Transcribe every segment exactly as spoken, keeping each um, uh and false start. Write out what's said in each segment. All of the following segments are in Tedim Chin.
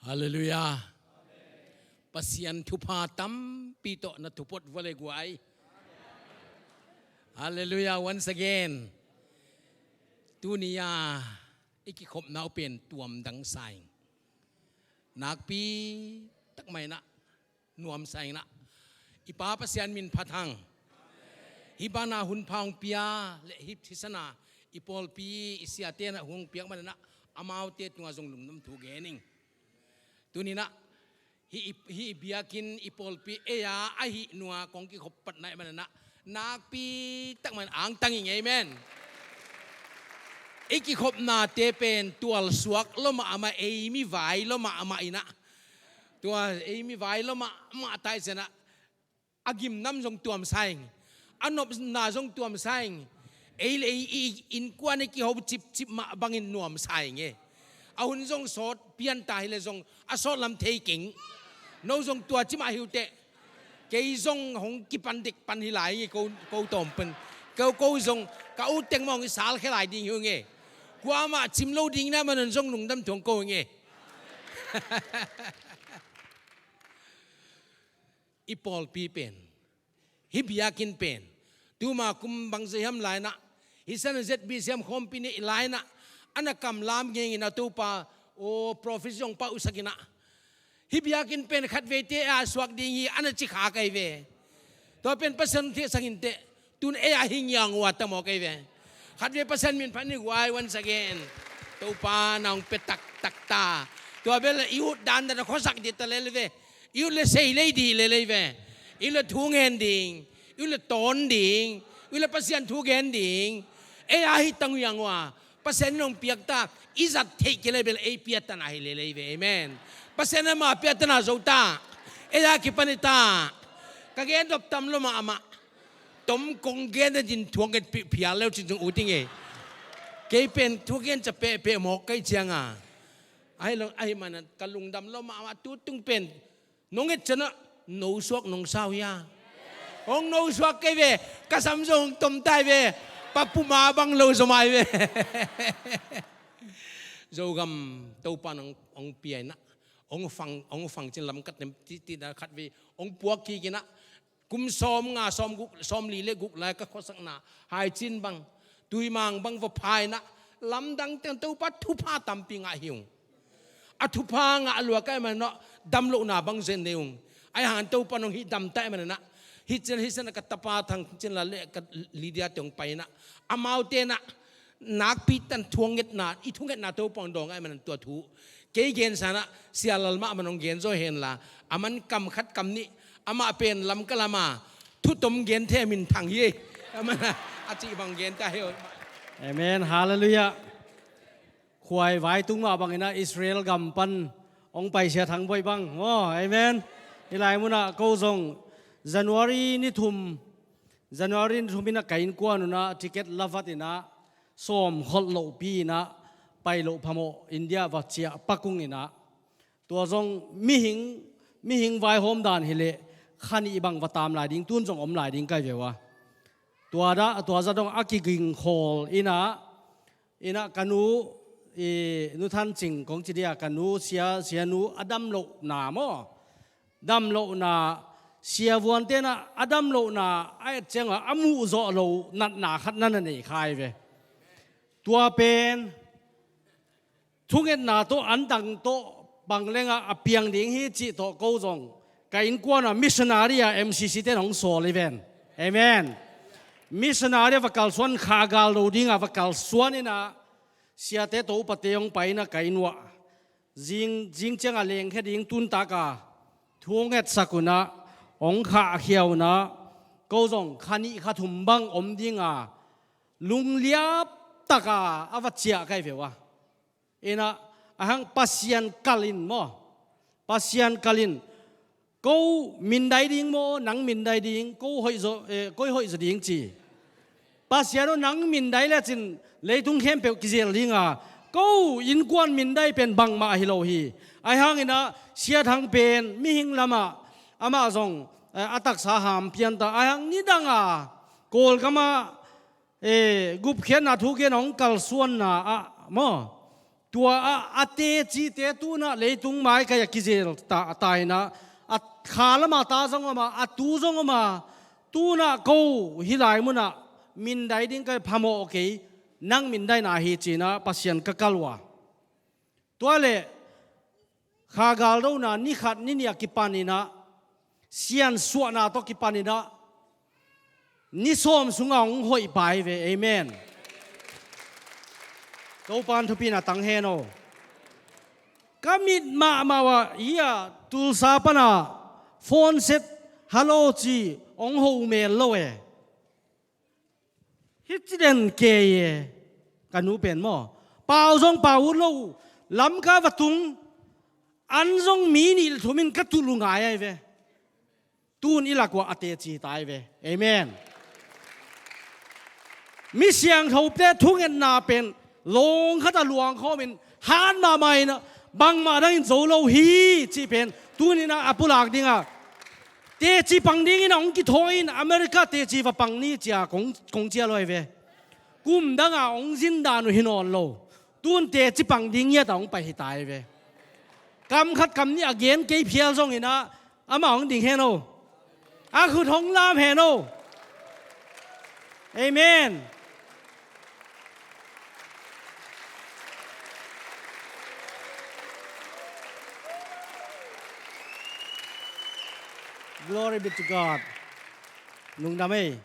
Halleluiah. Pasian thupha tampi tawh na thupot vua le guai. Halleluiah, once again. Tuni-a i kikhopna uh pen tuamdang sa ing. Nakpi tak mah inah, nuamsa inah, i Pa Pasian min phat hang. Hih bana hun pha hong pia le hih thisana i pawlpi i siate na hong piak man inah, amaute tungah zong lungdam thu gen ing. Tuni inah hih, hih biakinn i pawlpi ei-a ahih nua kong kikhop patna i man inah, nakpi tak man angtang ing. Amen. I kikhopnate pen tualsuak lua mahmah, ei mi vai lua mahmah inah, tua ei mi vai lua mahmah taisen ah, a gimnam zong tuamsa ing, a nopna zong tuamsa ing. Ei le ei i innkuan i kiho cipcip mah bangin nuamsa ing e. A hun zong sawt pianta hileh zong a sawt lam thei keng. No zong tua ci mah hi uh teh. Kei zong hong kipan dek pan hi lai ing e, ko, ko tawm pen. Ko, ko zong ka ut teng mah hong i salkhia lai ding hi ung e. Kuamah cim lo ding na man un zong lungdam thu hong ko ing e. I pawlpi pen, hih biakinn pen, tuma kum bangzah hiam lai inah, hih sana Z B C hiam khawmpi neih lai inah, a na kamlam ngengin a Topa, aw, profit zong pah uh sak inah, hih biakinn pen khatveite a suak ding hi a na ci kha kei ve. Tua pen Pasian thehsak in teh, tun ei-a hi ngiang uh a ta maw kei ve. Khatvei Pasian min phat ni guai once again. Topa na hong pia taktak ta. Tua bel i ut dandan a khuasak dih ta lel ve. I ut le sei lei dih lel ei ve. I ut le thu ngen ding. I ut le tawn ding. I ut le Pasian thu gen ding. Ei-a hi tang uh hiang uh a, Pasian in hong piak ta. I zat theih kei le bel ei piatana hi lel ei ve. Amen. Pasian in ama piatana zo ta. Ei-a kipan hi ta. Ka gen dop tam lua mahmah. Tom kong gen a din thuang et pih phial leu cin zong ut ing e. Kei pen thugen ca pehpeh mawk kei cianga, ahi lo, ahi mana ka lungdam lua mahmah. Tutung pen nong et cianah no suak nong sau hia? Hong no suak kei ve. Ka sam zong hong tom tai ve. Pa puma bang lo zomai ve. Zogam Topa nong hong pia inah, hong fang, hong fang cin lamkat nem ti, ti na khat ve hong puak kik inah, kum sawm nga, sawm guk, sawm li le guk lai ka khuasakna, Haicin bang, Tuimang bang va pha inah, lamdang teng Topa thupha tampi ngah hi ung. A thupha ngah lua ka i man inah, damlohna bang zen nei ung. Ahi hang Topa nong hih damta i man inah, hih cian, hih cian a ka tapa Thang Cin la le ka Lydia te hong pai inah, amaute inah, nakpi tan thungetna, i thungetna Topa hong dawng a i man inah tua thu. Kei gensa inah, Sia Lalmah man hong gen zaw hen la, a man kam khat kam nih, amah pen Lamka lama thutom gen the min thang hi. A man a, a cih bang gen ta hi. Amen. Halleluiah. Khuai vai tung mah bang inah Israel gam pan hong pai Sia Thang Boih bang. Oh, amen. Hih lai munah ko zong January ni thum, January ni thum inah ka innkuan unah ticket la vat inah, sawm kholh lohpi inah, pai loh phamawh India va ciah pakung inah, tua zong mihing, mihing vaihawm dan hileh kha nih bang va tam lai ding, tun zong om lai ding kai ve uh a. Tua dah, tua zah dong a kiging khawl inah, inah ka nu, i, Nu Than Cing kong ci dia, ka nu sia, sia nu a dam lohna maw? Dam lohna, sia vuante inah a dam lohna a et ciangah a muh zawh lo natna khat na na nei khai ve. Tua pen thungetna tawh, an dang tawh bang lengah a piang ding hi cih tawh ko zong ka innkuan ah missionary ah M C C ten hong sawl hi ven. Amen. Missionary ah va kalsuan, kha gal lo dingah va kalsuan inah, siate to upate hong pai inah ka inn uah zing, zing ciangah lengkhia ding tuntak a thu hong etsak unah, hong khahkhia unah, ko zong kha nih kha thum bang om dinga lungliap taka a va ciah kai ve uh a. Inah, a hang Pasian kalin maw? Pasian kalin, ko mindai ding maw, nang mindai ding, ko hoih zaw, eh, koi hoih zaw ding ci. Pasian aw, nang mindai lecin leitung khempeuh kizel dinga, ko innkuan mindai pen bangmah hi lo hi. Ahi hang inah Sia Thang pen mihing lamah amah zong, eh, a taksa ham pianta. Ahi hang nidanga Kawlgam ah, eh, gupkhiatna thugen hong kalsuanna ah maw, Tua a, a tecite tunah leitung maikai a kizel ta, ta inah, a kha lamah ta zong om a, a tu zong om a, tunah ko hih lai munah mindai ding ka hi, phamawh kei, nang mindaina hi ci-inah Pasian ka kal uh a. Tua leh kha galdona ni khat ni nih a kipaninah, siansuahna tawh kipaninah ni sawm sungah hong hoih pai ve. Amen. Topan thupina tang hen aw. Ka mit mahmah uh ah, hia Tulsa pana phone set, hello ci, hong ho mel lo e. Hih ci den kei e, ka nu pen maw. Pau zong pau ut lo, lamka va tung, an zong mi nih le thum in ka tulh uh ngai ahi ve. Tun i lak uah a teci ta ahi ve. Amen. Mi siangthote thungetna pen lawng khatah luangkhawmin hat mahmah inah, bangmah dangin zo lo hi cih pen tuninah a pulak dingah, teci pang dingin a hong kithawi in, America teci va pang ni cia kong, kong cial uh ahi ve. Kum danga hong zin dan uh hi nawn lo. Tun teci pang ding ngiat a hong pai hi ta ahi ve. Kam khat kam nih a gen kei phial zonginah amah hong ding hen aw. A khut hong lam hen aw. Amen. Glory be to God. Lungdam ei.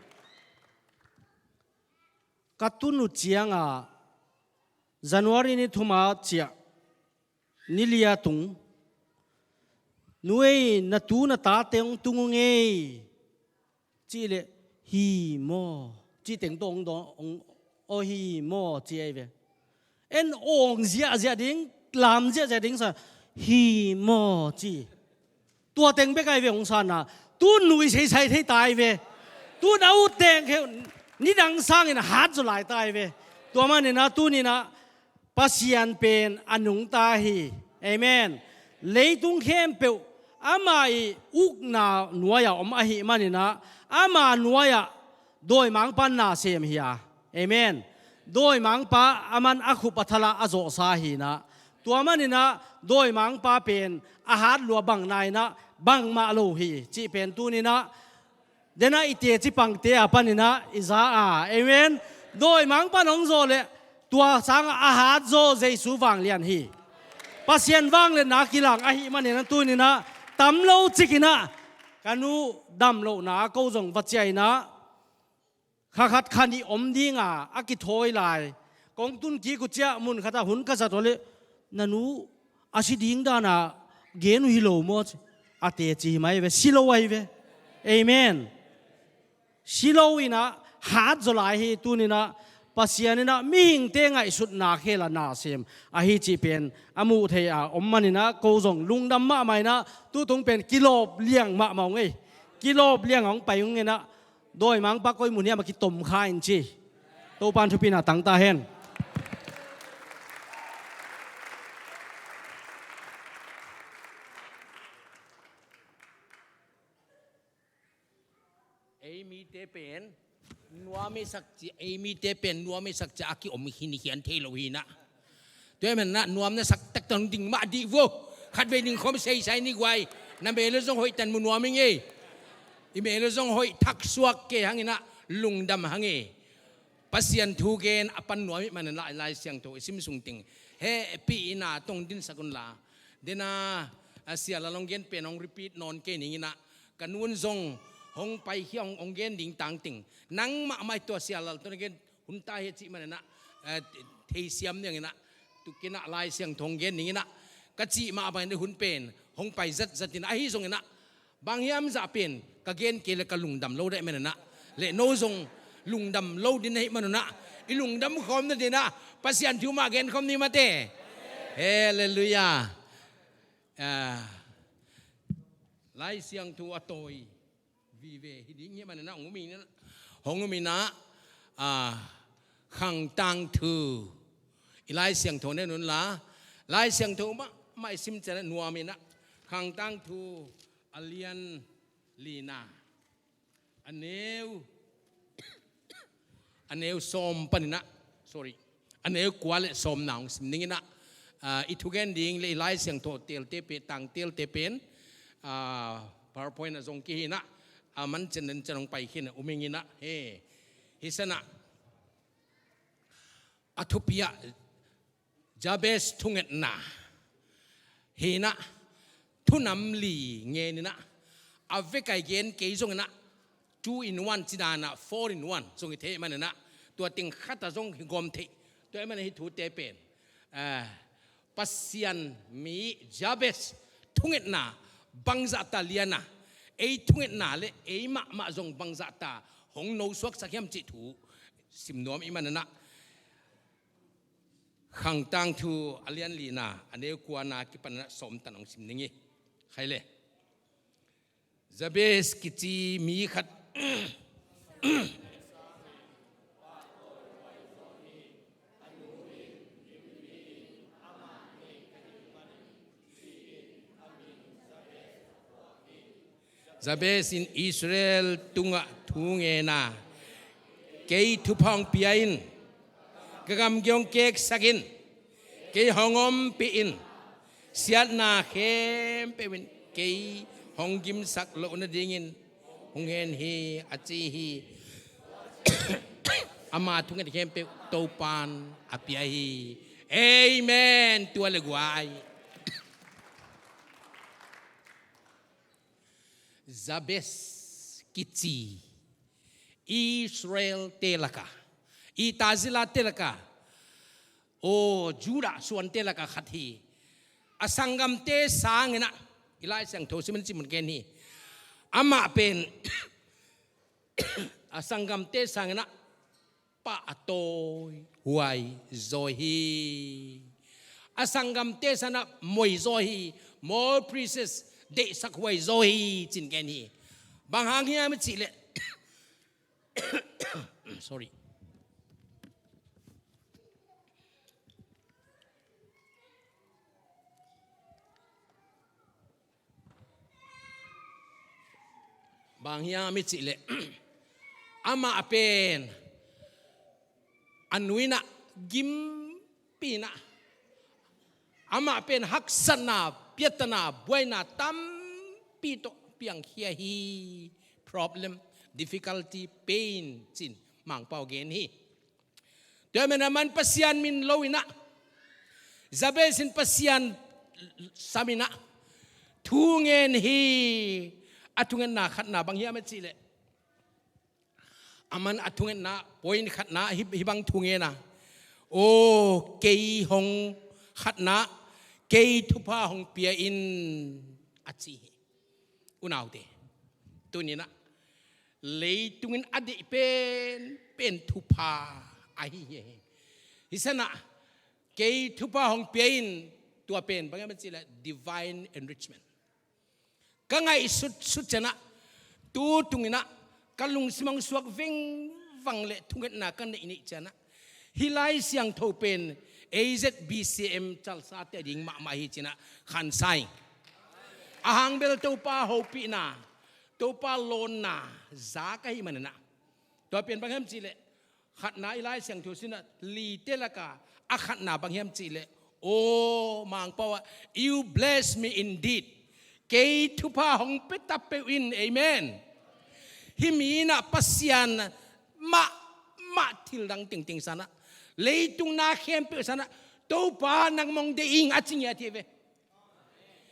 Ka tun uh ciangah January ni thuma ciah ni lia tung, nu ei, na tu na tate hong tung ung ei, cih leh, hi maw, cih teng tawh hong dawn, hong, aw hi maw, ci ahi ve. En awng ziahziah ding, lam ziahziah ding sa, hi maw, ci. Tua teng bek ahi ve hong sanna. Tun nui seisai thei ta ahi ve. Tun a ut teng kheuh, nidang sangin hat zaw lai ta ahi ve. Tua maninah tuninah Pasian pen a nungta hi. Amen. Leitung khempeuh ama ih ukna nuai-ah om ahih maninah, ama nuai-ah dawimangpa na sem hi a. Amen. Dawimangpa aman a khup a thalah a zawhsa hinah, tua maninah dawimangpa pen a hat lua bangna inah bangmah lo hi cih pen tuninah, denah i teci pangte a paninah i za a. Amen. Dawimangpa in hong zawh leh tua sangah a hat zaw Jesu vanglian hi. Pasian vangliatna kilang ahih maninah tuninah tam lo cikinah, ka nu dam lohna ko zong va ciah inah, kha khat kha nih om dinga a kithawi lai. Kong tun kik uh ciah mun khatah hun ka zat uh leh, na nu a si ding dana gen uh hi lo maw, ci. A teci hi mai ve, si lo ahi ve. Amen. Si lo inah hat zaw lai hi. Tuninah Pasian inah mihingte ngaihsutna khela na sem ahi cih pen a muh thei a om maninah ko zong lungdam mahmah inah tutung pen kilawp liang mahmah ung ei. Kilawp liang a hong pai ung inah, dawimangpa koi mun hiam a kitom kha in ci. Topan thupina tang ta hen. Ei mite pen nuam i sak ci, ei mite pen nuam i sak ci a kiom hi ni khian thei lo hinah. Tua hi manah nuam na sak taktak ding mah dih vo. Khatvei ding khawm seisai ni guai. Na melo zong hoih tan mu nuam ing ei. I melo zong hoih thak suak kei hanginah lungdam hang ei. Pasian thu gen a pan nuam ih manah Lai, Lai Siangtho i sim sung teng hehpihna tong dinsak unla. Dena a sia la long gen pen hong repeat nawn kei ninginah, ka nun zong hong paikhia hong, hong gen ding tangteng. Nangmah mai tua sia lal tawh na gen hun ta hi cih maninah, eh, theisiam nianginah, tukinah Lai Siangtho hong gen ninginah, ka cih mah bangin hun pen hong pai zatzat inah, ahi zonginah, bang hiam zah pen ka gen kei le ka lungdam lo deh maninah, le no zong lungdam lo din ahih manunah, i lungdam khawm nadinah Pasian thu mah gen khawm ni mate. Halleluiah. Ah, Lai Siangtho a tawi vive hi ding hi maninah hong um inah, hong um inah, ah, Khang Tangthu i Lai Siangtho nen unla, Lai Siangtho mah, mah i sim cianah nuam inah, Khang Tangthu a lian lina, a neu, a neu sawm paninah, sorry, a neu kua le sawmna hong sim ninginah, Ah, i thugen ding le i Lai Siangtho telte pen, tang telte pen, ah, PowerPoint ah zong kihi in ah, a man ciang den ciang hong pai khin a, um ing in ah, he, hi san ah, a thupi ah Jabez thungetna hi in ah, thu nam li ngen in ah, a vek a i gen kei zong in ah, two in one ci dan ah, four in one zong hi thei man in ah, tua teng khat ah zong hi gawm thei. Tua ahih man in hih thute pen, eh, Pasian mi Jabez thungetna bangzah ta lian a, ei thungetna le ei mahmah zong bangzah ta hong nosuaksak hiam cih thu sim nuam i hih man in ah, Khang Tangthu a lian lina, a neu kuana kipan in ah sawm tan hong sim ning hi. Khai le. Jabez kici mi khat. Jabez in Israel tungah thu ngen a, kei thupha hong pia in, ka gamgi hong keksak in, kei hong ompih in, siatna khempeuh in kei hong gimsak loh nadingin hong hen hi, a ci hi. Ama thunget khempeuh Topa'n a pia hi. Amen. Tua le guai. Jabez kici Israel-te lakah, i tazila-te lakah, aw, Judah suante lakah khat hi. A sanggamte sangin ah, i Lai Siangtho simin cimun gen hi. Amah pen a sanggamte sangin ah pahtawi huai zaw hi. A sanggamte sangin ah moi zaw hi, more precious, deihsak huai zaw hi, ci-in gen hi. Bang hang hiam i cih leh, sorry. Bang hiam i cih leh, amah pen a nu in ah gimpi in ah, amah pen haksatna, piattana, buaina tampi tawh piangkhia hi. Problem, difficulty, pain, ci-in Mangpau gen hi. Tua ahih manin aman Pasian min lo in ah, Jabez in Pasian sam in ah thu ngen hi. A thungetna khatna bang hiam i cih leh, aman a thungetna point khatna hih, hih bang thu ngen a, aw, kei hong, khatna, kei thupha hong pia in, a ci hi. Unaute, tuni-in ah leitung in a deih penpen thupha ahi hi. Hi san ah, kei thupha hong pia in, tua pen bang hiam cih leh divine enrichment. Ka ngaihsut sut ciang ah, tu tung in ah ka lungsim hong suak vengvang leh thungetna ka neih neih ciang ah, hih Lai Siangtho pen A Z B C M Chalsa-te ading mahmah hi ci-in ah khansa ing. A hang bel Topa hopihna, Topa lawnna za ka hih manin ah. Tua pen bang hiam cih leh, khatna i Lai Siangtho sin ah lite lakah a khatna bang hiam cih leh, aw, Mangpau ah, "You bless me indeed." Kei thupha hong pia ta peuh in. Amen. Hih mi in ah Pasian mahmah thil dang tengteng sang ah, leitung na khempeuh sang ah, "Topa, nang mong deih ing," a ci ngiat hi ve.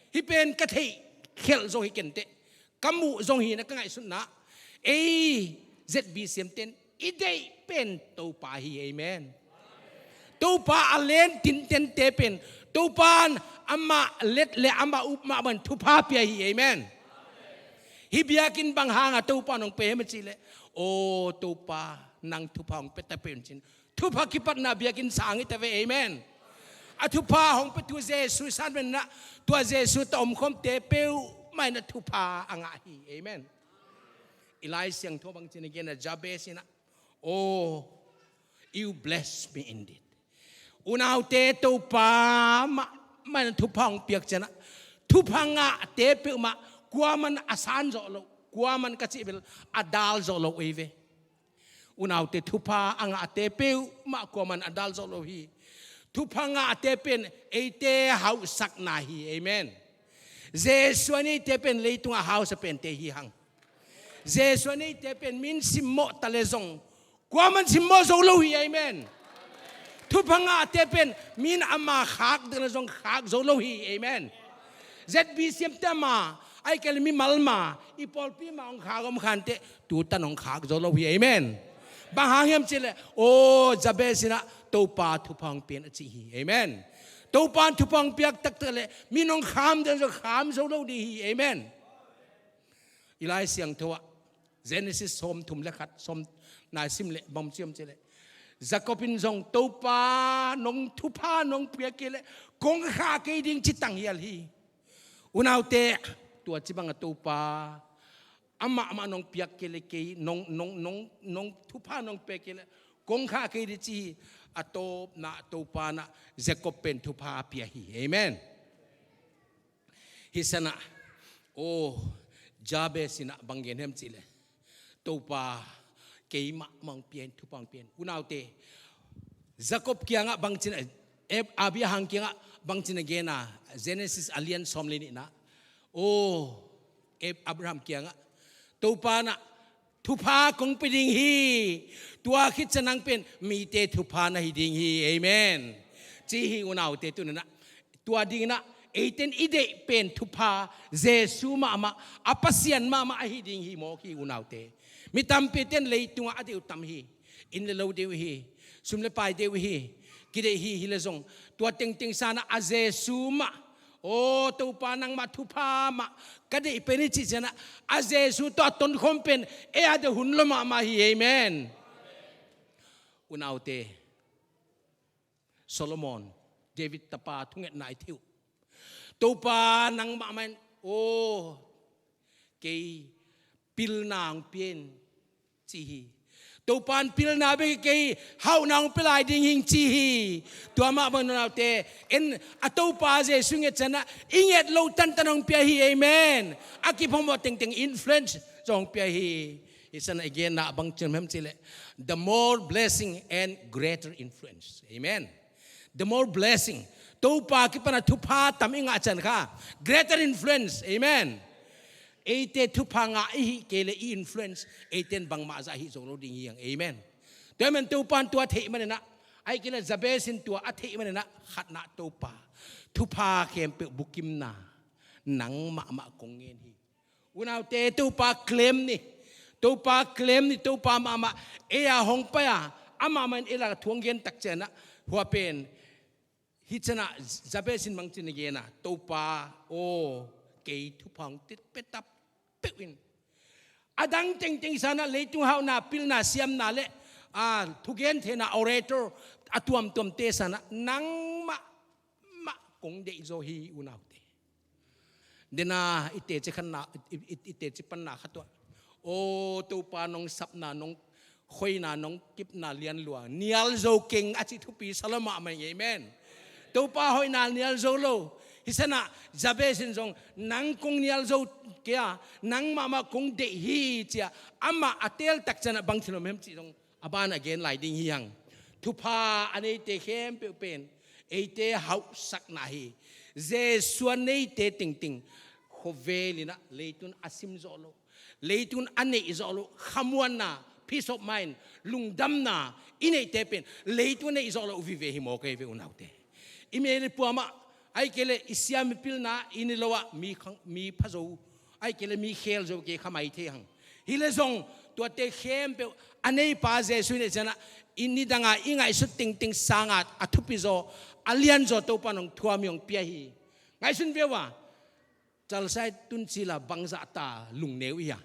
Hih pen ka theih khialh zong hi kei inteh, ka muh zong hi-in ah ka ngaihsutna, ei Z B C M-te in i deih pen Topa hi. Amen. Topa a len tinten te pen Topa in amah let leh amah up mahmah in thupha pia hi. Amen. Hih biakinn bang hang a Topa in hong pia hiam cih leh, "Aw Topa, nang thupha hong pia ta peuh in," ci-in thupha kipatna biakinn sang hi ta ve. Amen. A thupha hong piatu Jesu i san manin ah, tua Jesu tawh omkhawmte peuhmah in ah thupha a ngah hi. Amen. I Lai Siangtho bang ci-in a gen a, Jabez in ah, "Oh, you bless me indeed." Unaute, Topa mahmah in ah thupha hong piak ciang ah, thupha ngahte peuhmah kuaman a san zawh lo, kuaman ka cih bel a dal zawh lo ei ve. Unaute, thupha a ngahte peuhmah kuaman a dal zawh lo hi. Thupha ngahte pen eite hauhsakna hi. Amen. Jesu a neite pen leitungah hausa pente hi hang. Jesu a neite pen min simmawh ta le zong kuaman simmawh zo lo hi. Amen. Thupha ngahte pen min ama khak ding le zong khak zo lo hi. Amen. Z B C M te ama, ahih kei le mimal ma, i pawlpi ma hong khak om khante, tutan hong khak zo lo hi. Amen. Bang hang hiam cih leh, aw, Jabez in ah Topa thupha hong pia in a ci hi. Amen. Topa in thupha hong piak taktak leh min hong kham ding zong kham zo lo ding hi. Amen. I Lai Siangtho ah Genesis sawmthum le khat, sawm, nai sim leh bang ci hiam cih leh, Jacob in zong Topa nong thupha nong pia kei leh kong kha kei ding ci tanghial hi. Unaute, tua ci bang a Topa amah mah nong piak kei leh kei, nong, nong, nong, nong thupha nong pia kei leh kong kha kei ding ci hi. A tawpna Topa in ah Jacob pen thupha a pia hi. Amen. Hi sanah, aw, Jabez in ah bang gen hiam cih leh, Topa, keimah mah hong pia in, thupha hong pia in. Unaute, Jacob kiangah bang ci-in, Ab-, Abraham kiangah bang ci-in a gen a, Genesis a lian sawm le nihna. Aw, Ab-, Abraham kiangah, Topa in ah thupha kong pia ding hi. Tua khit ciang nang pen mite thupha na hi ding hi. Amen. Ci hi unaute, tu-in ah. Tua dingin ah eiten i deih pen thupha, Jesu mahmah, a Pasian mahmah ahi ding hi mawk hi unaute. Mi tampi ten leitungah a deih uh tam hi. Inn le lo deih uh hi, sum le pai deih uh hi, kideih hi, hi le zong tua tengteng sanah a Jesu mah, aw Topa, nangmah thupha mah ka deih pen hi cih ciangin ah a Jesu tawh a tonkhawm pen ei a deih hun lua mahmah hi. Amen. Unaute, Solomon, David tapa thungetna i theih uh. Topa, nangmah mah in, aw, kei pilna hong pia in, ci hi. Topa in pilna bek hi kei, hauhna hong pia lai ding hi ing, ci hi. Tua mah bangin unaute, en a Topa Jesu nget ciangin ah i nget loh tantan hong pia hi. Amen. A kiphamawh tengteng influence zong hong pia hi. Hi sanah i genna bang ci hiam cih leh, the more blessing and greater influence. Amen. The more blessing. Topa kipan a thupha tam i ngah ciang kha, greater influence. Amen. Eite thupha ngah i hih kei leh i influence eite in bangmah zah hih zo lo ding hi hang. Amen. Tua ahih manin Topa in tua a theih manin ah, ahih kei leh Jabez in tua a theih manin ah, khatna, Topa, thupha khempeuh bukimna nangmah mah kong ngen hi. Unaute, Topa claim ni. Topa claim ni, Topa mahmah ei a hong pai a, amah mah in ei lakah thu hong gen tak ciangin ah, hua pen, hi ciangin ah Jabez in bang ci-in a gen a, Topa aw, kei thupha hong pia ta peuh in. A dang tengteng sanah leitung hauhna, pilna, siamna le, a, thugentheihna, orator, a tuamtuamte sanah nangmah mah kong deih zaw hi, unaute. Dena i teci khanna, i, i, i teci panna khat uh ah, aw Topa, nong sapna, nong khoina, nong kipna lian lua, nial zo keng, a cih thupi sa lua mahmah ing. Amen. Topa hoihna nial zo lo. Hi sanah Jabez in zong, nang kong nial zo kei a, nang mahmah kong deih hi, ci-a amah a teel tak ciangin ah bang ci lua hiam cih zong a ban a gen lai ding hi hang. Thupha a neite khempeuh pen eite hauhsakna hi. Jesu a neite tengteng khovel in ah leitung a sim zawh loh, leitung a neih zawh loh khamuanna, peace of mind, lungdamna i neihte pen leitung a neih zawh loh vive hi mawk ei ve, unaute. I mel i puam ah, ahih kei leh i siam i pilna, inn i lo ah mi khang, mi pha zo, ahih kei leh mi khel zo kei kha mai thei hang. Hi le zong tuate khempeuh a neipa Jesu i neih ciangin ah, i nidang a i ngaihsut tengteng sangin a thupi zaw, a lian zaw Topa in hong thuam hi, hong pia hi. Ngaihsun ve uh a, Chalsai Tuncila bangzah ta lungneu i hia?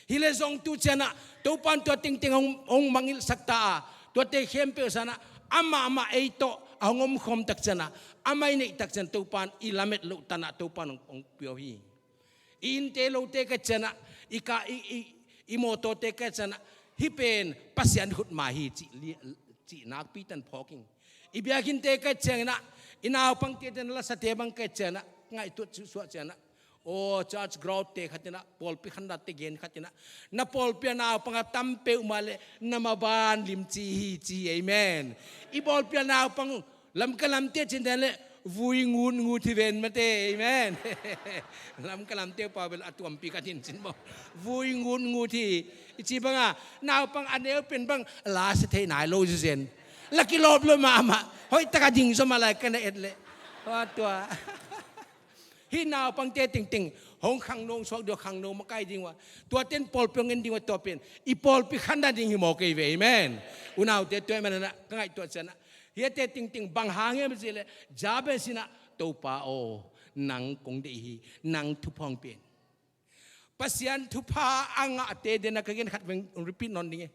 Hi le zong tu ciangin ah Topa in tua tengteng hong, hong mangngilhsak ta a, tuate khempeuh sanah amah mah ei tawh a hong omkhawm tak ciangin ah, amah i neih tak ciangin Topa in i lamet loh tanah Topa in hong, hong pia uh hi. I innte lote ka hih ciangin ah, i ka, i, i, i mawtawte ka hih ciangin ah, hih pen Pasian khut mah hi cih li-, cih nakpi tan phawk ing. I biakinnte ka hih ciangin ah, i naupangte ten lasate bang ka hih ciangin ah, ngaihtuah suah ciangin ah, aw, church ground-te khat in ah, pawlpi khandatte gen khat in ah, na pawlpi a naupang a tam peuhmah leh na maban limci hi, ci hi. Amen. I pawlpi a naupang Lamka lamte cin dan le vui ngut ngut hi ven mate. Amen. Lamka lamte pa bel a tuampi ka tin cin maw? Vui ngut ngut hi. I ci banga naupang a neu pen bang la sa thei nai lo zen. La kilawp lo mahmah. Hoih taka ding zaw mah lai ka na et le. Tua tua. Hih naupangte tingting hong khangno suak ding uh, khangno makai ding uh a, tua ten pawlpi hong en ding uh a, tua pen i pawlpi khan dan ding hi maw kei ve. Amen. Unaute, tua ahih manin ah ka ngaihtuah ciangin ah, hiate tingting bang hang hiam cih leh, Jabez in ah, Topa aw, nang kong deih hi, nang thupha hong pia in. Pasian thupha a ngahte den a ka gen khat veng repeat nawn ding e.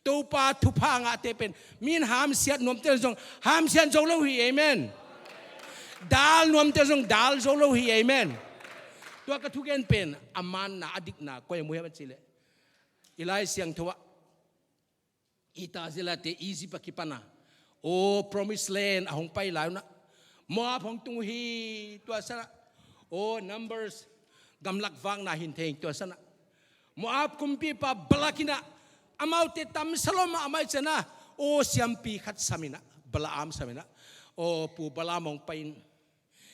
Topa thupha a ngahte pen, mi in hamsiat nuamte zong hamsiat zo lo hi. Amen. Dal nuamte zong dal zo lo hi. Amen. Tua ka thugen pen a manna, a dikna koi a mu hiam a cih leh, i Lai Siangtho ah, i tazilate Egypt a kipan a, aw, Promised Land a hong pai lai un ah, Moab hong tung uh hi. Tua san ah, aw, Numbers, gamlak vakna hin thei ing. Tua san ah Moab kumpipa Balak in ah, amaute tamsa lo mahmah ahih ciangin ah, aw, siampi khat sam in ah, Balaam sam in ah, aw, Pu Balaam hong pai in,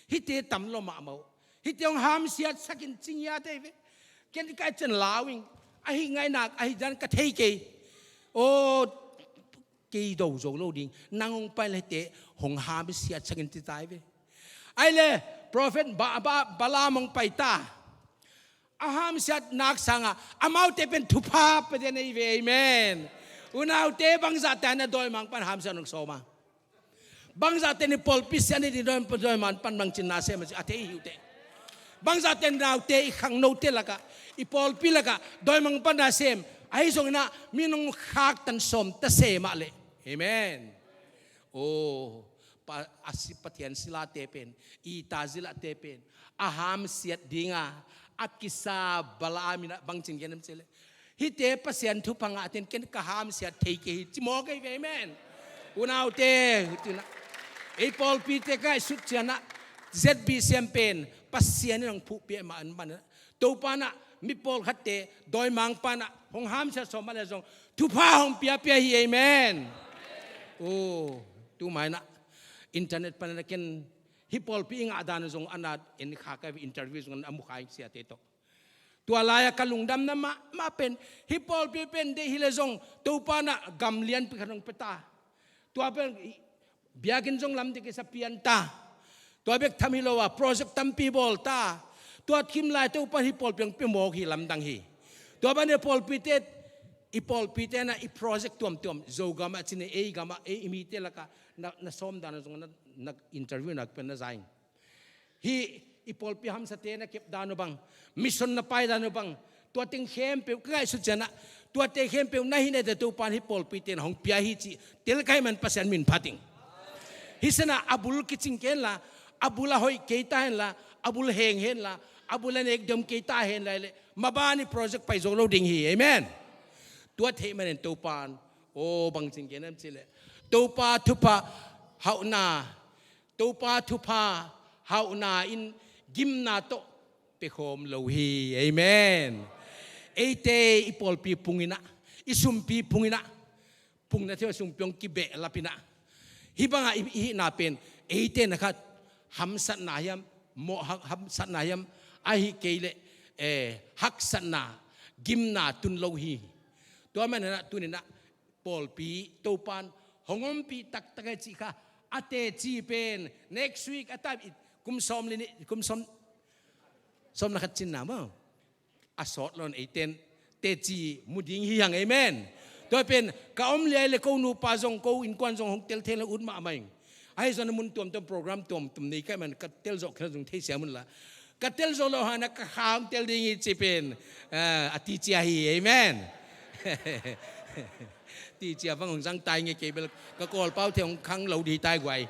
hihte tam lo mahmah uh, hihte hong hamsiatsak in, ci ngiat hi ve. Ken ka et ciang lau ing, ahih ngainak ahih dan ka thei kei. Aw, kei do zo lo ding, nang hong pai leh hihte hong hamsiatsak in, ci ta hi ve. Ahih leh prophet Ba-, Ba-, Balaam hong pai ta. A hamsiatna sangah amaute pen thupha pia den ahi ve. Amen. Unaute, bangzahte in ah dawimangpa'n hamsiat hong sawm a? Bangzahte in i pawlpi siat ni ding dawi, dawimangpa'n bangci na sem a, a thei hi uh teh. Bangzahte in naute, i khangnote lakah, i pawlpi lakah dawimangpa'n na sem, ahi zongin ah mi in hong khaktan sawm ta se mah leh. Amen. Aw, pa, a si, Pathian silate pen, i tazilate pen a hamsiat ding a, a kisa Balaam in ah bangci gen hiam cih leh, hihte Pasian thupha ngahte in ken ka hamsiat thei kei hi, ci mawk hi ve. Amen. Unaute, tu in ah ei pawlpite ka ngaihsut ciangin ah, Z B C M pen Pasian in hong phuhpih mah ahih manin ah, Topa in ah mi pawlkhatte dawimangpa'n ah hong hamsiat sawm mah leh zong thupha hong piapia hi. Amen. Aw, tu ma in ah internet panin ah ken hih pawlpi i ngah dan zong a na en kha ka hi ve, interview zong a mu kha ing, siate tawh. Tua lai-ah ka lungdamna mahmah pen, hih pawlpi pen deih hi leh zong Topa in ah gam lianpi khat hong pia ta. Tua pen biakinn zong lamdang kisa piang ta. Tua bek tham hi lo a, project tampi bawl ta. Tua kim lai Topa in hih pawlpi hong pia mawk hi, lamdang hi. Tua banah pawlpite, i pawlpite in ah i project tuamtuam, Zogam ah ci ni, ei gam ah, ei i mite lakah na, na sawm dan zong na, na interview na pen na za ing. Hih i pawlpi hamsate na kep dan uh bang, mission na pai dan uh bang, tua teng khempeuh ka ngaihsut ciangin ah, tuate khempeuh na hih nete Topa in hih pawlpite in hong pia hi cih tel ka hih man Pasian min phat ing. Hi sanah a bul kicing kei henla, a bul a hoih kei ta henla, a bul heng henla, a bul a nek dom kei ta henla leh, maban i project pai zo lo ding hi. Amen. Tua theih manin Topa in, aw, bangci gen hiam cih leh, Topa thupha hauhna, Topa thupha hauhna in gimna tawh pia khawm lo hi. Amen. Eite i pawlpi pung in ah, i sumpi pung in ah, pung na thei a sumpi hong kibehlap in ah, hih bangah i, i hihna pen, eite na khat hamsatna hiam, mawh ha-, hamsatna hiam, ahih kei leh, eh, haksatna, gimna tun lo hi. Tua manin ah tu in ah pawlpi Topa in hong ompih taktak hi cih kha a teci pen next week a tam, kum sawm le nih, kum sawm, sawm le khat cin na maw, a sawt lo in eite in teci mu ding hi hang. Amen. Tua pen ka om liai leh ko nupa zong, ko innkuan zong hong tel thei leh ut mahmah ing. Ahi zongin mun tuamtuam, program tuamtuam nei ka hih man ka tel zawh khin zong thei siam un la, ka tel zawh loh hangin ah ka kha hong tel ding hi cih pen, ah, a ticia hi. Amen. Ticia bang hong zang tai nge, kei bel ka Kawlpau thei hong khang lo ding tai guai.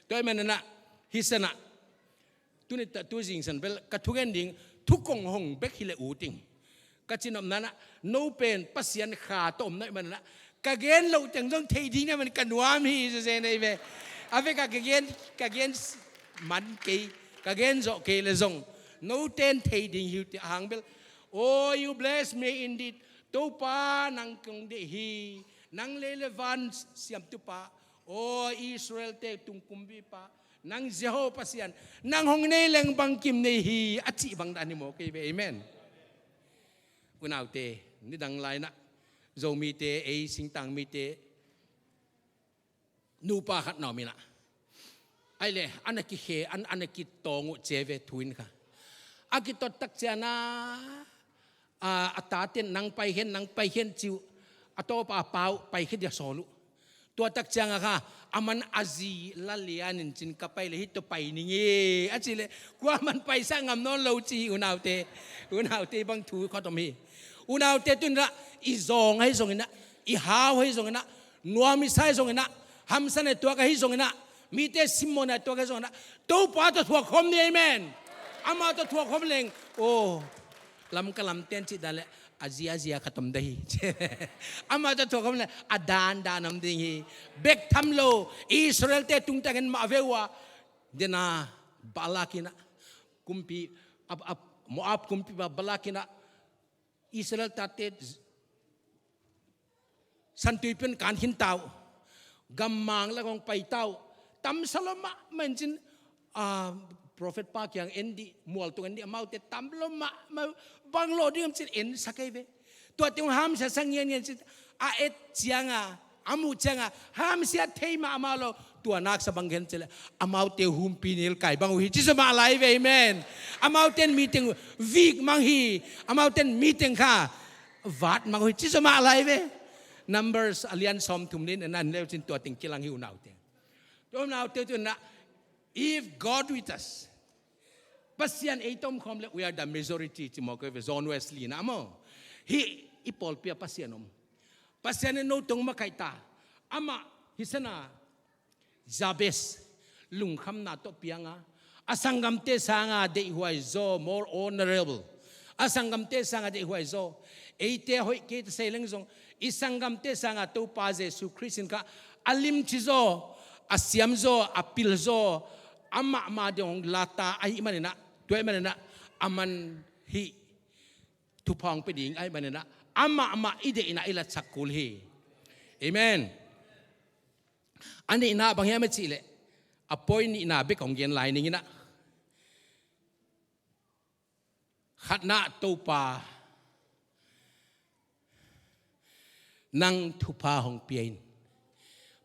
Tua ahih manin ah, hi sanah, tu ni ta, tu zingsan bel ka thugen ding, thu kong hong bek hi leh ut ing. Ka cih nopna in ah, no pen Pasian kha tawh om na hih manin ah, ka gen loh teng zong thei ding na hih manin ka nuam hi, zeze nei ve. A vekah ka gen, ka gen man kei, ka gen zawh kei leh zong, note in thei ding hi uh teh, a hang bel, "Oh, you bless me indeed." Topa, nang kong deih hi. Nang lei le van siamtupa, aw Israel-te tung kumpipa, nang Jehovah Pasian, nang hong nei leng bangkim nei hi, a cih bang dan hi maw kei ve. Amen. Unaute, nidang lainah Zomite, ei singtang mite, nupa khat na om inah, ai le, a na kikhe, a na kitawng uh ci ve thu in kha. A kitot tak ciangah a, a taten nang paikhen, nang paikhen ci uh, a tawpa a pa uh paikhen dia sawl uh. Tua tak ciangah kha, aman a zi la lianin cin ka pai le hih tawh pai ning e, a cih le, kuaman paisak ngam nawn lo ci hi unaute. Unaute, bang thu khat om hi. Unaute, tu inah i zawng ahi zong inah, i hau ahi zong inah, nuam i sa ahi zong inah, hamsa na tuak ahi zong inah, mite simmawhna tuak ahi zong inah, Topa tawh thuak khawm ni. Amen. Amah tawh thuak khawm leng, aw, Lamka lamten cih dan le, a zia zia khat om dai hi. Amah tawh thuak khawm leng a dan dan om ding hi. Bek tham lo, Israel-te tungtakin mah ve uh a, dena Balak inah, kumpi, a, a, Moab kumpipa Balak inah, Israel tate santui pen kan khin ta uh, gammang la kong pai ta uh, tamsa lo mahmah in cin, a, prophet pa kiang en dih, mual tung en dih, amaute tam lo mahmah, bang lo ding om cin en sa kei ve. Tua teng hamsia sa ngian ngian cin, a et ciangah, a muh ciangah, hamsia thei mahmah lo, tua nak sa bang gen cin le, amaute humpi nilkai bang uh hi, ci sa mah lai ve. Amen. Amauten miteng vik mang hi, amauten miteng kha vat mang uh hi, ci sa mah lai ve. Numbers a lian sawmthum nin a nan leu cin tua teng kilang hi unaute. Tua unaute tu inah, if God with us, Pasian ei tawh om khawm le, we are the majority ci maw kei ve, John Wesley na maw. Hih i pawlpi ah Pasian om. Pasian in no tawh makaih ta. Amah hi sana, Jabez lungkhamna tawh pianga, a sanggamte sanga deihhuai zaw, more honorable, a sanggamte sanga deihhuai zaw. Eite hoih kei ta sei leng zong, i sanggamte sanga Topa Jesu Khrist in kha a limci zaw, a siam zaw, a pil zaw, amah mah ding hong lata ahih maninah, tua ahih maninah, aman hih thupha hong pia ding ahih maninah, amah mah i deihna i latsak kul hi. Amen. A nihna bang hiam a cihleh, a point nihna bek hong gen lai ning inah. Khatna, Topa, nang thupha hong pia in.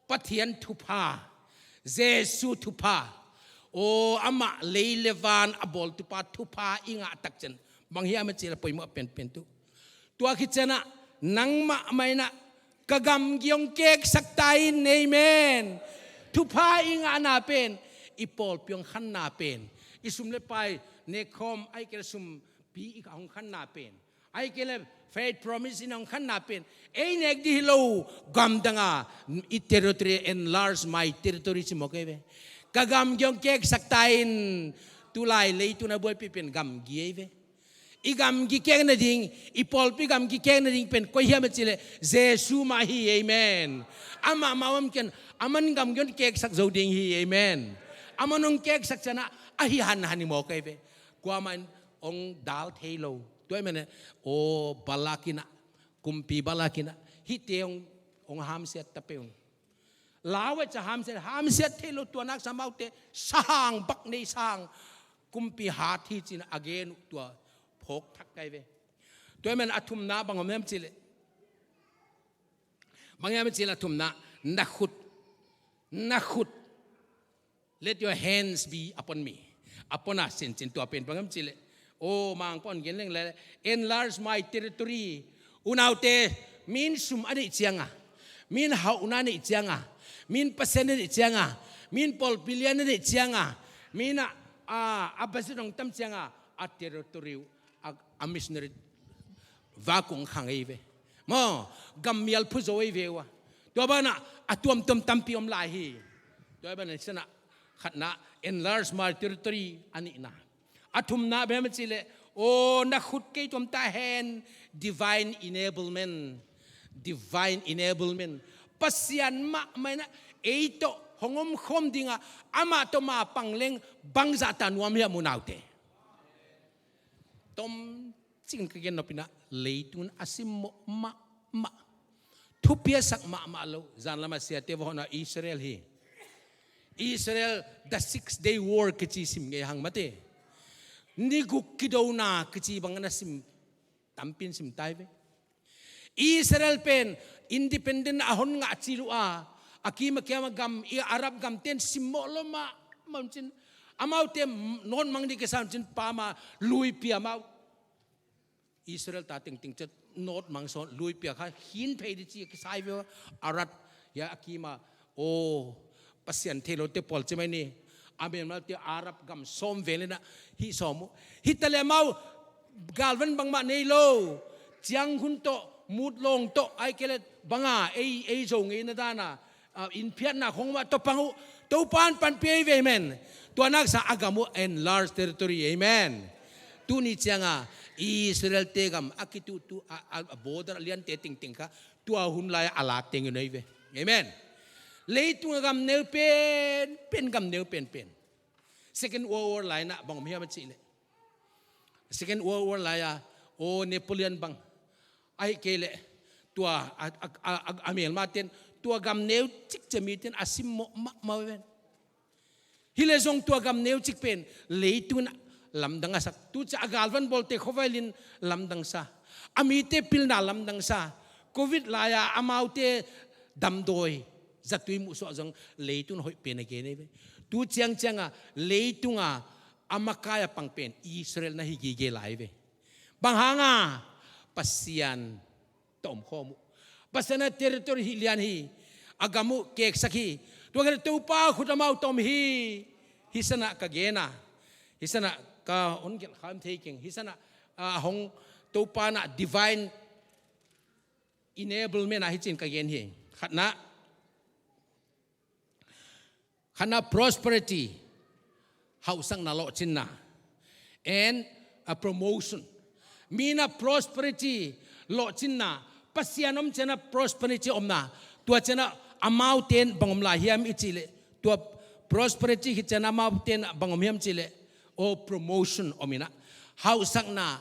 Pathian thupha, Jesu thupha, aw, amah lei le van a bawltupa thupha i ngah tak ciang, bang hiam a cihleh poimawh penpen tu. Tua khit ciangah nangmah mah inah ka gamgi hong keksak ta in. Amen. Thupha i ngahna pen, i pawlpi hong khanna pen, i sum le pai nekkhawm, ahih kei leh sumpi i hong khanna pen, ahih kei leh faith promise in hong khanna pen, ei nek ding hi lo, gamdanga i territory, enlarge my territory ci maw kei ve. Ka gamgi hong keksak ta in. Tulai leitung a buaipih pen gamgi ei ve. I gamgi kek nading, i pawlpi gamgi kek nading pen koi hiam a cihleh Jesu mah hi. Amen. Amah mah om ken, aman gamgi hong keksak zo ding hi. Amen. Aman hong keksak ciangah a hi hanhan hi maw kei ve. Kuamah in hong dal thei lo. Tua ahih manin, aw, Balak inah, kumpi Balak inah, hihte hong, hong hamsiat ta peuh. Lau a ca hamsiat, hamsiat thei lo, tua nak sa amaute sahang bak nei sahang, kumpi hat hi ci-in a gen uh tua phawk thak kai ve. Tua ahih manin a thumna bang om hiam cihleh, bang hiam cihleh a thumna, na khut, na khut, let your hands be upon me. A pona sin cin tua pen bang hiam cihleh, aw, Mangpau in gen leng le, enlarge my territory. Unaute, min sum a neih cianga, min hauhna a neih cianga, min Pasian a neih cianga, min pawlpi lian a neih cianga, min a, a, a budget hong tam cianga, a territory uh, a, a missionary vak hong khang ei ve. Maw, gammial phu zo ei ve uh a. Tua banah a tuamtuam tampi om lai hi. Tua banah sanah khatna, enlarge my territory, a nihna. A thumna bang hiam cihleh, aw, na khut kei tuam ta hen, divine enablement. Divine enablement. Pasian mahmah inah ei tawh hong omkhawm dingah, amah tawh mapang leng bangzah ta nuam hiam unaute. Tom cing ka gen nop inah, leitung a simmawh mahmah. thupiasak mahmah lo. Zanlam a siate va hawhna Israel hi. Israel, the Six Day War kici sim ngei hang mate. Ni guk kidona kici bang na sim, tampin sim tai ve. Israel pen independent a hon ngah ci lua, a kim a kiam a gam, i Arab gam ten simmawh lo mahmah cin. Amaute nawt mang ding kisam cin pama lui pia mau. Israel ta tengteng ciat nawt mang sawn lui pia kha hin phei ding ci a kisai ve. Arad ya a kima, o, Pasian thei lote pawl ci mai ni. A melmalte Arab gam sawm vel inah hih sawm uh. Hih taleh amau galvan bangmah nei lo. Ciang hun tawh, mut lawng tawh, ai kei le banga ei, ei zo ngeina dana, a, inphiatna khong mah tawh pang uh. Topan panpia hi ve, amen. Tua naksa a gam uh enlarge territory, amen. Tuni cianga Israel te gam a kituhtuh a, a, a border a liante tingting kha tua hun lai a lak tengin ahi ve. Amen. Leitung a gam neu pen pen, gam neu pen pen. Second World War lai na bang om hiam a cih leh, Second World War lai a, o, Napoleon bang, ahi kei leh tua a, a, a, a, a melma ten tua gam neu cikcemi ten a simmawh mahmah ven. Hi le zong tua gam neu cik pen leitung in lamdang a sak. Tu ciang a galvan bawlte khuavailin lamdang sa. A mite pilna lamdang sa. Covid lai-a amaute damdawi zatui muhsuah zong leitung in hoih pen a gen ei ve. Tu ciang cianga leitunga a makai a pang pen Israel na hi gige lai ve. Bang hanga? Pasian tawh om khawm uh. Pasian a territory hi lian hi. A gam uh keksak hi. Tua kei Topa khut amau tawh om hi. Hi sana ka gena. Hi sana ka hong gelh kham thei keng. Hi sana, a, hong Topa na divine enablement a hi cin ka gen hi. Khatna, khatna prosperity, hauhsakna, lawhcinna, and a promotion. Mi na prosperity, lawhcinna, Pasian om ciana prosperity omna, tua ciana amaute in bang om lai hiam i cih leh, tua prosperity hi ciana amaute in bang om hiam cih leh, o, promotion om inah, hauhsakna,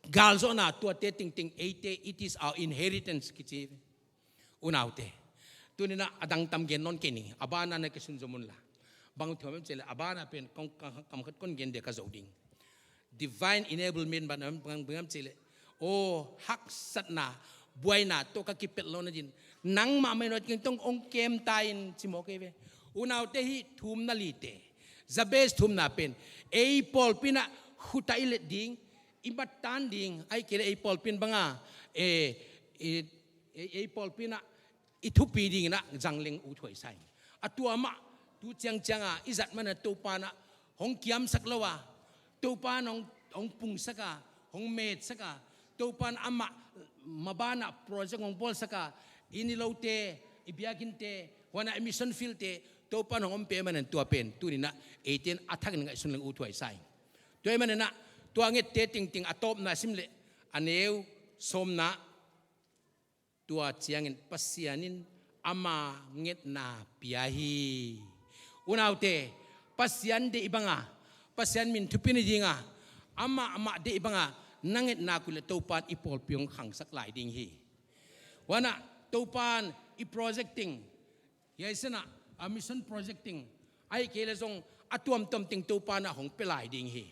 galzawhna, tuate tingting eite, it is our inheritance kici. Unaute, tuninah a dang tam gen nawn kei ning, a bana na kisun zom unla. Bang thuam em cih leh, a bana pen kong, kam khat kon gen dia ka zo ding. Divine enablement bang, bang, bang em cih leh, o, haksatna, buaina tawh ka kipelh lo nadin, nangmah mai nawt keng tong ong kem ta in ci mawk ei ve. Unaute, hih thumna lite, Jabez thumna pen ei pawlpi inah khut ah i let ding, i mattan ding, ahi kei leh ei pawlpi in banga, e, e, ei, ei pawlpi inah i thupi ding inah zangleng uthuai sa ing. A tua mah tu ciang cianga i zat mana Topa inah hong kiamsak lo a, Topa in hong, hong pungsak a, hong metsak a, Topa in amah mabana project hong bawlsak a, i nilote, i biakinnte, huana i mission fieldte Topa in hong ompih mana tua pen tuninah eite in a thakin ngaihsun leng uthuai sa ing. Tua hi maninah tua ngette tingting a tawpna sim leh a neu sawmna, tua ciangin Pasian in ama ngetna pia hi. Unaute, Pasian deih banga, Pasian min thupi ni dinga, amah, amah deih banga na ngetna kul leh Topa in i pawlpi hong khangsak lai ding hi. Huanah Topa in i project ting, hiai sanah a mission project ting, ahi kei leh zong a tuamtuam ting Topa inah hong pia lai ding hi.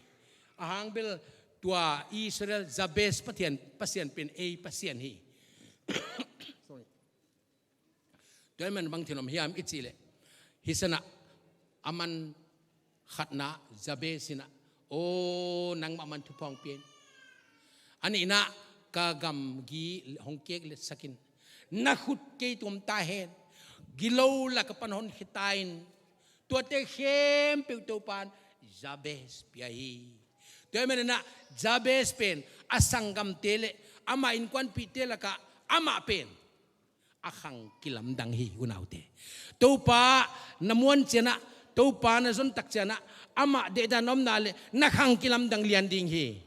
A hang bel tua Israel Jabez Pathian, Pasian pen ei Pasian hi. Sorry. Tua hi man bang thin om hiam i cih leh, hi sanah a man khatna Jabez inah, o, nangmah man thupha hong pia in. A nihna, ka gamgi hong kekletsak in. Na khut kei tung om ta hen. Gilo lak a pan honkhia ta in. Tuate khempeuh Topa in Jabez pia hi. Tua hi maninah Jabez pen a sanggamte leh amah innkuanpihte lakah amah pen a khang kilamdang hi, unaute. Topa na muan cianah, Topa na zontak cianah amah dehdan omna leh na khang kilamdang lian ding hi.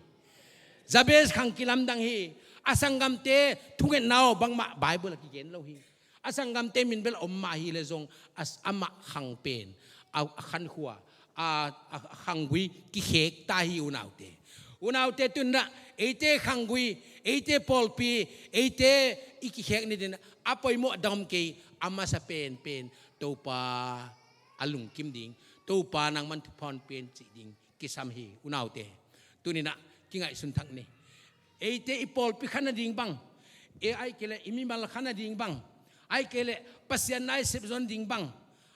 Jabez khang kilamdang hi. A sanggamte thungetna aw bangmah Bible ah kigen lo hi. A sanggamte min bel om mah hi leh zong, a, amah khang pen, a, a khankhua, a, a, a khanggui kikhek ta hi, unaute. Unaute, tunah eite khanggui, eite pawlpi, eite i kikhek ni ding a poimawh dam kei, a masa penpen Topa a lungkim ding, Topa nangman thupha hong pia in cih ding kisam hi, unaute. Tuninah kingaihsun thak ni. Eite i pawlpi kha nading bang, e ai kei leh i mimal kha nading bang, ai kei leh Pasian na i sepzon ding bang,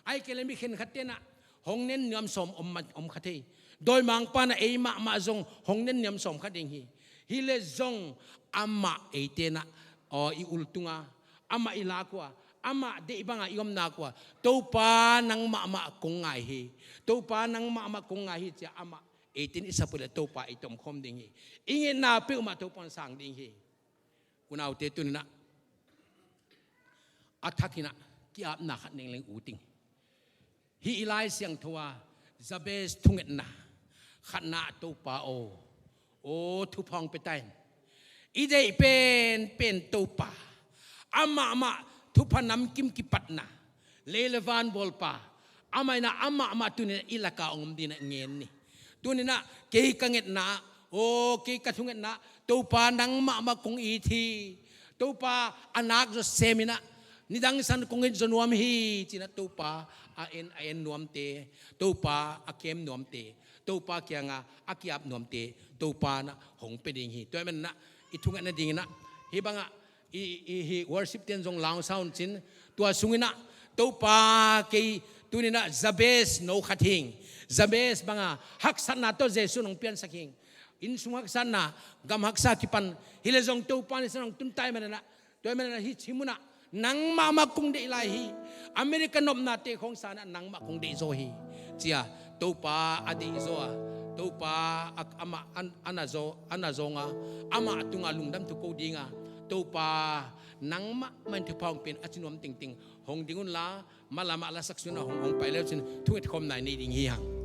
ai kei leh mi khenkhat tenah hong nen niam sawm om, om kha thei. Dawimangpa na ei mahmah zong hong nen niam sawm kha ding hi. Hi leh zong amah eite nah, aw, i ultunga, amah i lak uh a, amah deih banga i omnak uh a, Topa nang mahmah kong ngai hi, Topa nang mahmah kong ngai hi cia amah eite in i sap uh leh Topa ei tomkhawm ding hi. I ngetna peuhmah Topa in sang ding hi. Unaute, tuninah a thakinah ki-apna khat nengleng ut ing. Hih i Lai Siangtho a Jabez thungetna khatna, Topa aw, aw, thupha hong pia ta in. I deih penpen Topa, amahmah thupha namkim kipatna, lei le van bawlpa, amah inah amahmah tuninah i laka hong om dinah ngen ni. Tuninah kei ka ngetna, aw, kei ka thungetna, Topa nang mahmah kong it hi. Topa a nak zaw seminah nidang san kong it zaw nuam hi cinah Topa a en, a en nuamte, Topa a kem nuamte, Topa kianga a ki-ap nuamte Topa nah hong pia ding hi. Tua hi manah i thungetna dinginah hih bangah i, i, hih worship ten zong lau sa un cin, tua sunginah Topa kei tuninah Jabez no khat hing. Jabez banga haksatna tawh Jesu nong piansak hing. Innsung haksatna, gam haksa kipan, hi leh zong Topa nisan hong tun ta hi manah, tua hi manah hih ci munah nang mahmah kong deih lai hi. America nopnate khawng sanah nang mah kong deih zaw hi cia Topa a deih zaw a, Topa a, amah an, a na zaw, a na zawnga, amah tunga lungdam thu ko dinga, Topa nang mahmah in thupha hong pia in a ci nuam tengteng hong ding unla, malamah lasak sunah hong, hong pai le uh cin thunget khawm nai nei ding hi hang.